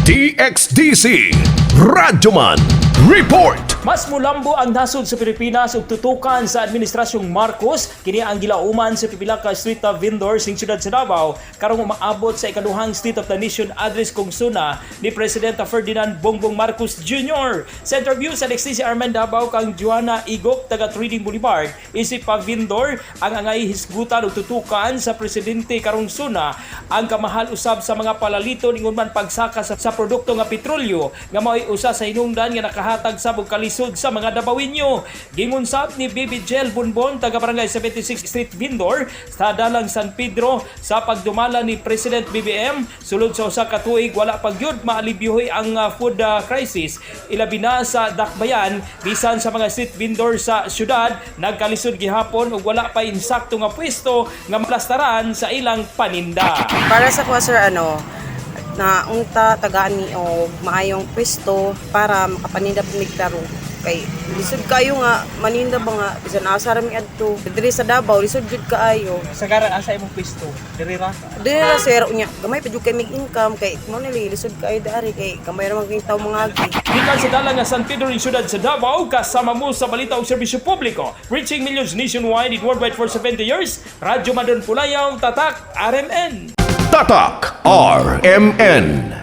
DXDC Radyoman Report. Mas mulambo ang nasod sa Pilipinas ug tutukan sa Administrasyong Marcos. Kini ang gilauman sa pipila ka street of vendors ning siyudad sa Davao karong umaabot sa ikaduhang State of the Nation Address kung suna ni President Ferdinand Bongbong Marcos Jr. Sa interview sa DXDC RMN Davao kang Joanna Igop, taga Trading Boulevard, isip pa vendor, ang angay hisgutan ug tutukan sa presidente karong suna ang kamahal usab sa mga palaliton, ingon man pagsaka sa produkto nga petrolyo nga mao'y usa sa hinungdan nga nakahatag sa og kalisod sa mga Dabawenyo. Gingon sab ni Bibi Gel Bonbon, taga Barangay 76 Street Vendor sa Dalang San Pedro, sa pagdumala ni President BBM sulod sa usa ka tuig, wala pa gyud maalibyohoy ang food crisis, ilabi na sa dakbayan. Bisan sa mga street vendor sa syudad, nagkalisod gihapon ug wala pa insakto nga pwesto nga maplastaran sa ilang paninda. Para sa ko, sir, ano, na unta tagaan ni og maayong pwesto para makapaninda pud mig klaro kay lisod kayo nga maninda ba nga bisan asa ra mi adto diri sa Davao, lisod jud kaayo. Sagaran, asa imong pwesto? Diri ra? Diri ra, sir. Unya gamay pa jud kay mig income kay mo nili lisod kaayo dari kay gamay ra man kay tawo mangagi. Gikan sa dalang nga San Pedro ning syudad sa Davao, kasama mo sa balita ug serbisyo publiko. Reaching millions nationwide and worldwide for 70 years, Radyo Madon Pulayaw, Tatak, RMN. Tatak RMN.